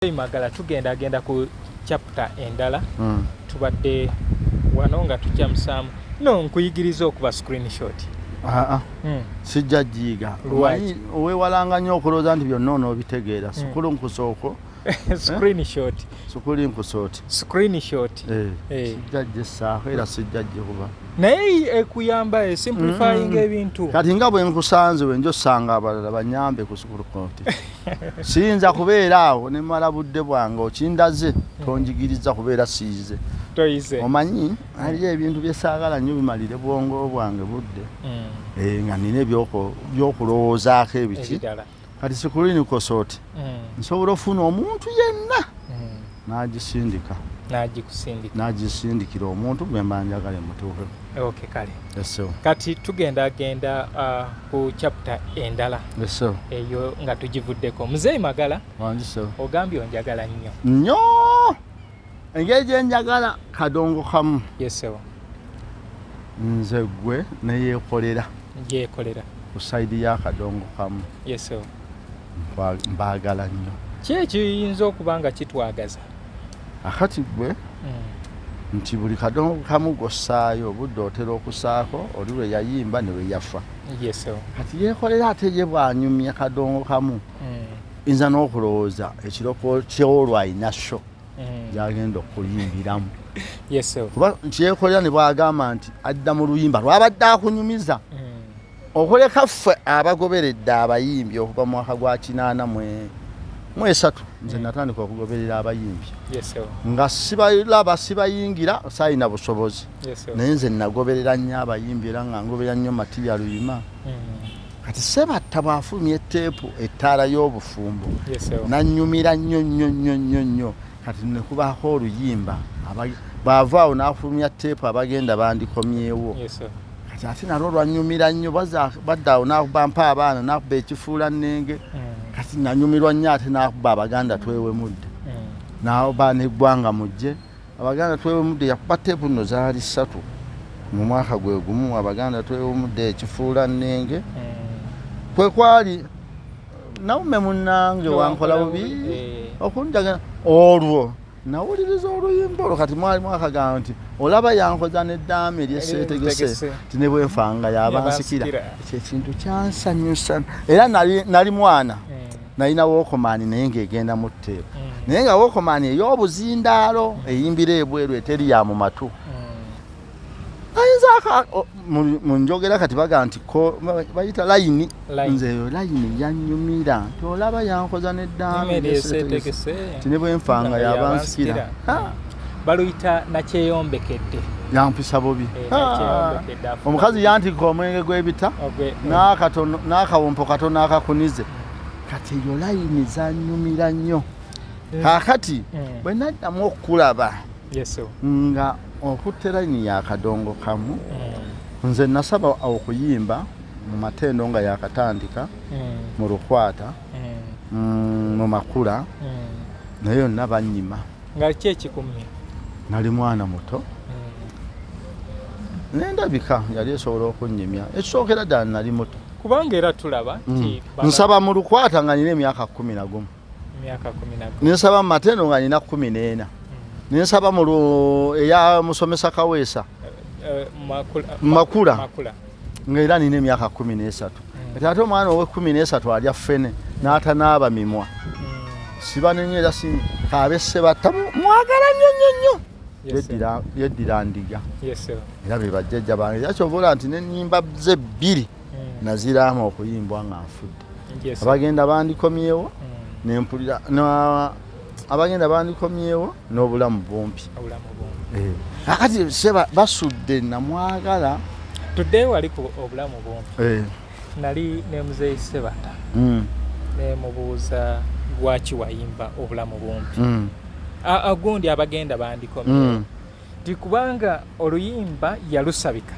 Magala tugenda agenda ku chapter endala. Tubadde wano nga tujjamusaamu no nkuyigiriza okuba screenshot. Aa, sijja giyiga. Lwaki? Owewalanga nnyo okulowooza nti byonna onoobitegeera. Sukulu nkusooko. Screenshot. Sukulu nkusooti. Screenshot. Sijja gessaako era sijja gikuba. Naye ekuyamba esimplifying ebintu. Kati nga bwe nkusanze, bwe njosanga abalala banyambe ku sukulu kooti, siyinza kubeera awo ne mala budde bwange. Okindaze, tonjigiriza kubeera siyize. Toyize. Omanyi aliyo ebintu byesaagala nnyo bimalire bwongo bwange budde. Nga nina ebyokulowoozaako ebiki. Ebirala. Kati screen kosooti, nsobola ofuna omuntu yenna n'agisindika. N'agikusindika. N'agisindikira omuntu gwe mba njagala emutuukeko. Okay, kale. Essewo. Kati tugenda agenda ku chapter endala. Essewo. Eyo nga tugivuddeko. Muzeeyi Magala. Wangi ssewo. Ogambye onjagala nnyo. Nnyo, engeri gye njagala kadongo kamu. Yesewo. Nze gwe neyeekolera. Yeekolera. Ku side y'akadongo kamu. Yesewo. Mbaagala nnyo. Ki ekiyinza okuba nga kitwagaza? Akati gwe nti buli kadongo kamu gossaayo obudde otera okusaako oli lwe yayimba ne lwe yafa. Yesewo. Kati yeekolera ate ye bw'anyumya kadongo kamu, nza n'okulowooza ekiroko kyolwo alina show gyagenda okuyimbiramu. Yesewo. Kuba kyekolera ne bw'agamba nti adda mu luyimba lwabadde akunyumiza, okuleka ffe abagoberedde abayimbi okuva mu mwaka gwa 83, nze natandika okugoberera abayimbi Yesewo. nga sibalaba, sibayingira, saalina busobozi. Yesewo. Naye nze nagoberera nnyo abayimbi era nga ngoberera nnyo Matiya Luyima. Kati Sebatta bw'afulumya etteepu Ettaala y'Obufumbo, Yesewo. nanyumira nnyo nnyo nnyo nnyo nnyo. Kati nekubaako oluyimba bw'ava awo n'afulumya teepu Abagenda Bandikomyewo. Yesewo. Kati ate nalwo lwanyumira nnyo. Badda awo n'akuba Mpa Abaana, n'akuba Ekifuula Nnenge. Kati nanyumirwa nnyo ate n'akuba Abaganda Twewemudde, n'aba n'Eggwanga Mujje. Abaganda Twewemudde yakuba teepu nno zaali ssatu mu mwaka gwe gumu: Abaganda Twewemudde, Ekifuula Nnenge, kwe kwali Nawume Munnange Wankola Bubi okunjagala. Olwo nawuliriza oluyimba olwo. Kati mwalimu akagamba nti olaba yankoza n'eddaame eryeseetegese, Tegese. ti ne bwenfanga yabansikira. Yabansikira. Ekyo ekintu kyansanyusa era nali mwana, nalina Walkman naye ng'egenda mu teepu, naye nga Walkman ey'obuzindaalo eyimbira ebweru, eteri ya mu matu. Ayinza mu njogera kati baga nti bayita layini. Line. Nze eyo layini yanyumira nti olaba yankoza n'eddaame eryeseetegese, ti ne bwenfanga yabansikira. Yabansikira. Baluyita nakyeyombekedde. Yampisa bubi. Nakyeyombekedde afuga. Omukazi yantikka omwenge gw'ebita n'akawompo katono akakunize. Kati eyo layini zanyumira nnyo. Kaakati bwe naddamu okulaba Yesu. nga okutte layini yakadongo kamu, nze nasaba okuyimba mu Matendo nga yakatandika, mu Lukwata, mu Makula, naye yonna banyima. Nga ki ekikumye? Nali mwana muto, nendabika yali esobola okunyimya. Ekisookera ddala nali muto. Kubanga era tulaba nti Nsaba mu Lukwata nga nina emyaka 11. Emyaka 11. Nensaba mu Matendo nga nina 14. Nensaba mu eya musomesa Kaweesa, Makula. Makula. Makula. Nga era nina emyaka 13. Kati ate omwana owe 13 alya ffene n'atanaaba mimwa. Sibanenye era si kaabe Sebatta mwagala nnyo nnyo nnyo. Yeddira ndiga. Era be bajjajja bange. Era kyova olaba nti n'ennyimba ze bbiri naziraama okuyimbwa nga nfudde. Abagenda Bandikomyewo, nempulira Abagenda Bandikomyewo n'Obulamu Bumpi. Obulamu Bumpi. Akati seba basudde namwagala. Tuddeyo wali ku Obulamu Bumpi. Nali ne muzeeyi Sebata, nemubuuza lwaki wayimba Obulamu Bumpi, agundi Abagenda Bandikomyewo, nti kubanga oluyimba yalusabika,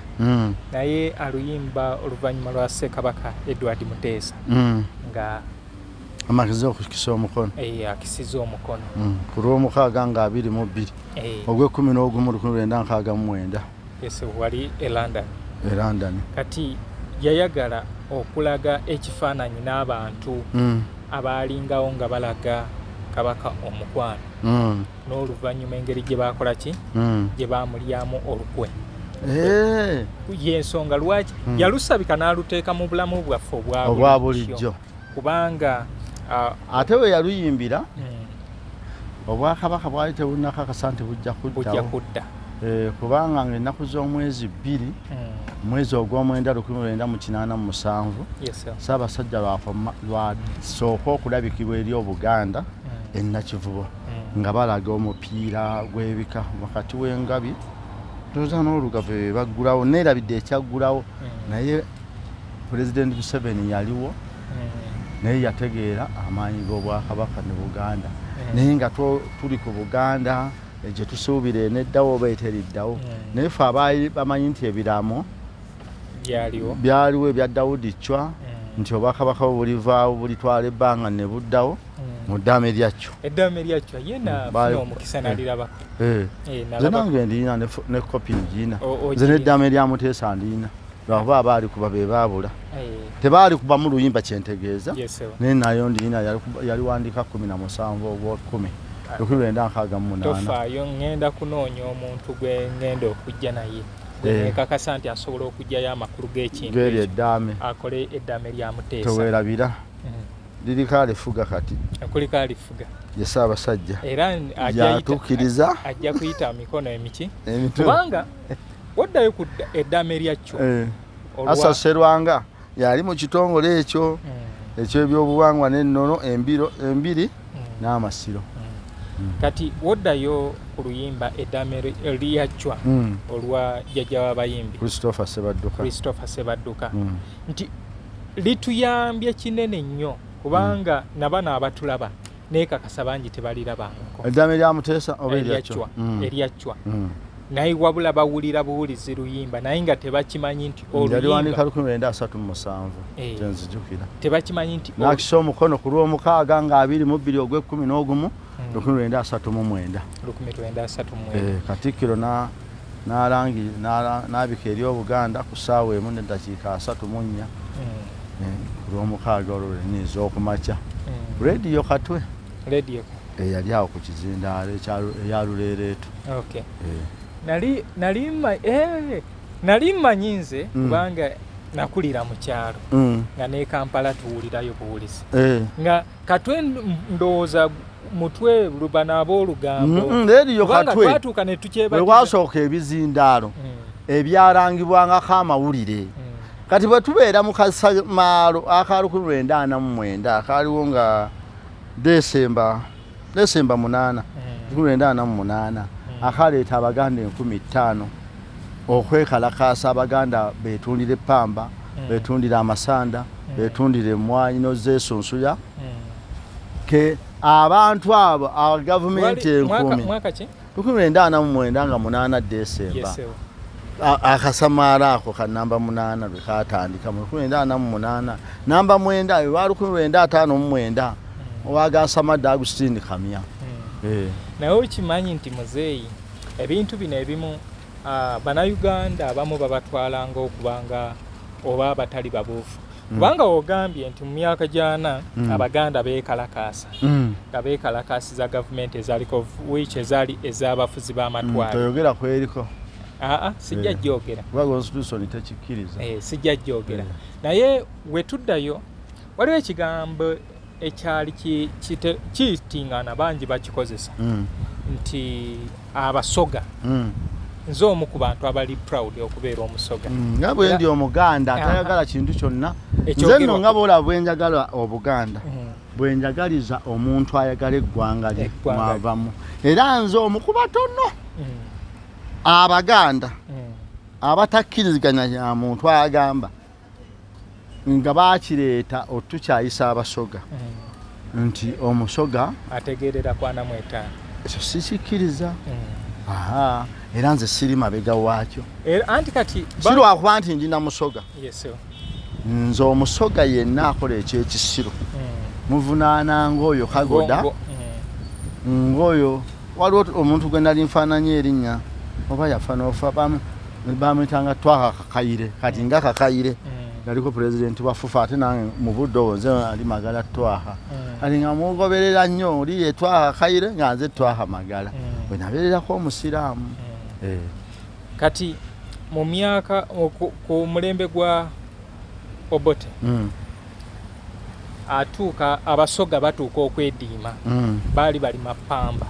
naye aluyimba oluvannyuma lwa Ssekabaka Edward Muteesa nga amaze okukisa omukono. Akisiza omukono. Ku lwomukaaga nga 22 ogw'e-11 1969. Yes, wali e London. E London. Kati yayagala okulaga ekifaananyi n'abantu abaalingawo nga balaga Kabaka omukwano n'oluvannyuma engeri gye baakola ki, gye baamulyamu olukwe. Yensonga lwaki yalusabika n'aluteeka mu bulamu bwaffe obwa bulijjo, kubanga ate we yaluyimbira obwakabaka bwali tebunnakakasa nti bujja kudda, kubanga ng'ennaku z'omwezi 2 mwezi ogw'omwenda 1987 Ssaabasajja lwasooka okulabikibwa eri Obuganda e Nakivubo nga balaga omupiira gw'ebika wakati w'engabi toza n'olugave be baggulawo, neerabidde ekyaggulawo, naye Pulezidenti Museveni yaliwo, naye yategeera amaanyi g'obwakabaka ne Buganda, naye nga tuli ku Buganda gye tusuubira eneddawo oba eteriddawo, naye ffe abaali bamanyi nti ebiramo byaliwo ebya Dawudi Chwa nti obwakabaka bwe bulivaawo bulitwala ebbanga ne buddawo mu ddaame lyakyo. Eddaame lyakyo ye nafuna omukisa nalirabako. Nze nange ndiyina ne kopi ngiina, nze n'eddaame lya Muteesa ndiyina, lwakuba abaali kuba be baabula, tebaali kubamu luyimba kyentegeeza, naye nayo ndiyina, yaliwandiika 17 ogw'ekumi 1968. Tofaayo, ŋŋenda kunoonya omuntu gwe ŋŋenda okujja naye nekakasa nti asobola okugyayo amakulu g'ekintu ekyo, eddaame akole eddaame lya Muteesa. Teweerabira liriko alifuga kati, kuliko alifuga ye Ssaabasajja, era yatuukiriza, ajja kuyita mikono emiki, kubanga waddayo ku eddaame lyakyo. Asa Serwanga yali mu kitongole ekyo eky'ebyobuwangwa n'ennono embiri n'amasiro. Kati woddayo ku luyimba eddaame lyacwa olwa jjajja w'abayimbi Christopher Sebadduka, nti lituyambye kinene nnyo, kubanga nabano abatulaba neekakasa bangi tebalirabangako eddaame lya Muteesa oba eryaccwa eryaccwa, naye wabula bawulira buwulizi luyimba, naye nga tebakimanyi nti oluyimba 1937 kyenzijukira, tebakimanyi nti nakisa omukono ku lw'omukaaga nga 22 ogw'ekkumi n'ogumu 1939. 1939. Katikkiro n'abika eri Obuganda ku ssaawa 1:34 ku lw'omukaaga olwo lwennyini ez'okumakya. Rediyo Katwe eyali awo ku kizindaalo eya Luleereetu. Nali mmanyi nze, kubanga nakulira mu kyalo, nga ne Kampala tuwulirayo buwulizi, nga Katwe ndowooza mutwe bano aboolugambo. Rediyo Katwe twatuuka ne tukyebatiza. Wasooka ebizindaalo ebyalangibwangako amawulire. Kati bwe tubeera mu kasamaalo aka 1949 akaaliwo nga Desemba 8 1948, akaleeta Abaganda 5000 okwekalakaasa, Abaganda betundira epamba, betundira amasanda, betundira emmwanyi nozeesunsuya, ke abantu abo gavumenti enkumi 1949 nga 8 Desemba, akasamaalo ako ka namba 8 lwe katandika mu 1948, namba 9 lwa 1959 owagasamadde Agustini Kamya. Naye okimanyi nti muzeeyi, ebintu bino ebimu Bannayuganda abamu babatwalanga okubanga oba abatali babuufu, kubanga ogambye nti mu myaka gyana Abaganda beekalakaasa, nga beekalakaasiza gavumenti ezaliko, wiiki ezaali ez'abafuzi b'amatwale. Toyogera kweriko. Aa, sijja jyogera. Kuba constitution tekikkiriza. Sijja jyogera, naye wetuddayo waliwo ekigambo ekyali kiyitingana, bangi bakikozesa nti Abasoga. Nze omu ku bantu abali proud okubeera Omusoga. Nga bwe ndi Omuganda atayagala kintu kyonna, nze nno nga bwolaba bwe njagala Obuganda, bwe njagaliza omuntu ayagala eggwanga lye mwavamu, era nze omu ku batono Abaganda abatakkiriziganya ya muntu agamba nga bakireeta otukyayisa Abasoga nti Omusoga ategeerera kwana mu etaano. Ekyo sikikkiriza. Aha, era nze siri mabega waakyo. Anti kati si lwakuba nti ndina Musoga. Nze Omusoga yenna akola ekyekisiru muvunaana ng'oyo Kagoda, ng'oyo waliwo omuntu gwe nali nfaananye erinnya oba yafa n'ofa, bamuyitanga Twaka Kakayire, kati nga Kakayire. Yaliko pulezidenti wa FUFA, ate nange mu budde obwo nze ali Magala Twaha. Kati nga mugoberera nnyo, oli ye Twaha Kaire, nga nze Twaha Magala. Bwe nabeererako omusiraamu. Kati mu myaka ku mulembe gwa Obote, atuuka Abasoga batuuka okwediima. Baali balima pamba.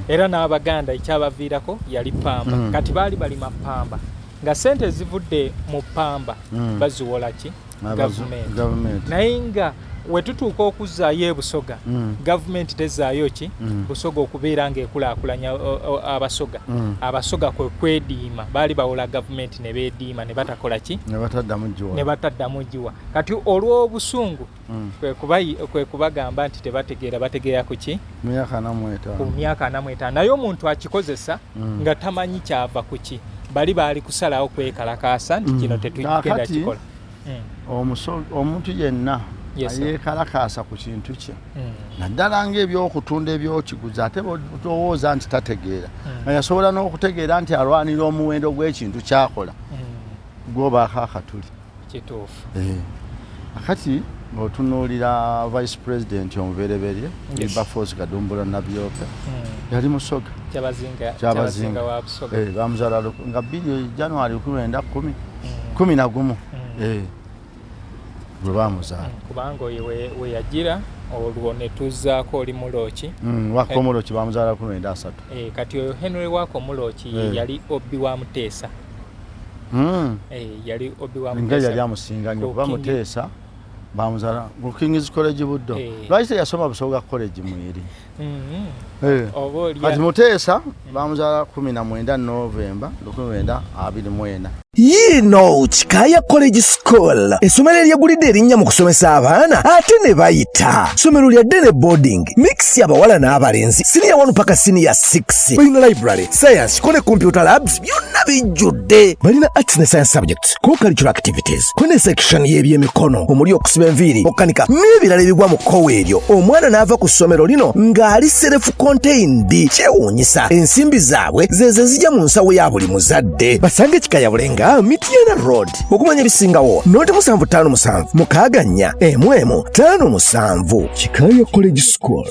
Era n'Abaganda ekyabaviirako yali pamba. Kati baali balima pamba nga sente ezivudde mu pamba baziwola ki? Gavumenti. Gavumenti. Naye nga wetutuuka okuzzaayo ebusoga, gavumenti tezaayo ki? Busoga okubeera ng'ekulaakulanya Abasoga. Abasoga kwe kwediima, baali bawola gavumenti ne beediima ne batakola ki? Ne bataddamu giwa. Ne bataddamu giwa. Kati olw'obusungu kwe kubagamba nti tebategeera, bategeera ku ki? Myaka 45. Ku myaka 45. Naye omuntu akikozesa nga tamanyi kyava ku ki, bali baali kusalawo kwekalakaasa nti kino tetugenda Kaakati, kikola. Omuntu yenna Yes, sir. ayeekalakaasa ku kintu kye, naddala ng'ebyokutunda ebyokiguza, ate tolowooza nti tategeera, nga yasobola n'okutegeera nti alwanira omuwendo gw'ekintu kyakola, gwobaako akatuli. Kituufu. Akati ng'otunuulira vice president omubereberye, Wilberforce Kadumbula Nabyope, yali Musoga. Kyabazinga. Kyabazinga. Kyabazinga wa Busoga. Bamuzaala nga 2 January 1911 lwe bamuzaala. Kubanga oyo we yagira olwo ne tuzzaako oli Muloki. Wako Muloki bamuzaala 1930. Kati oyo Henry Wako Muloki ye yali obbi wa Muteesa. Yali obbi wa Nga Muteesa. yali amusinga nnyo Ku kuba Muteesa bamuzaala ku King's College Buddo. Lwaki teyasoma Busoga College mweri? Oba oli Kati Muteesa bamuzaala 19 Novemba 1924. Yiino Kikaaya College School, essomero eryegulidde erinnya mu kusomesa abaana ate ne bayita. Ssomero lya day ne boarding mix, abawala n'abalenzi, siniya 1 paka siniya 6. Balina library, science ko ne computer labs, byonna bijjudde. Balina arts ne science subjects, co-curricular activities, ko ne section y'ebyemikono omuli okusiba enviiri, okukanika n'ebirala ebigwa mu kkowa eryo. Omwana n'ava ku ssomero lino ng'ali self contained. Kyewuunyisa, ensimbi zaabwe zezo ezijja mu nsawo ya buli muzadde. Basange Kikaya Bulenga, Mityana Road. Okumanya ebisingawo, noti 757 64 11 57. Kikaya College School.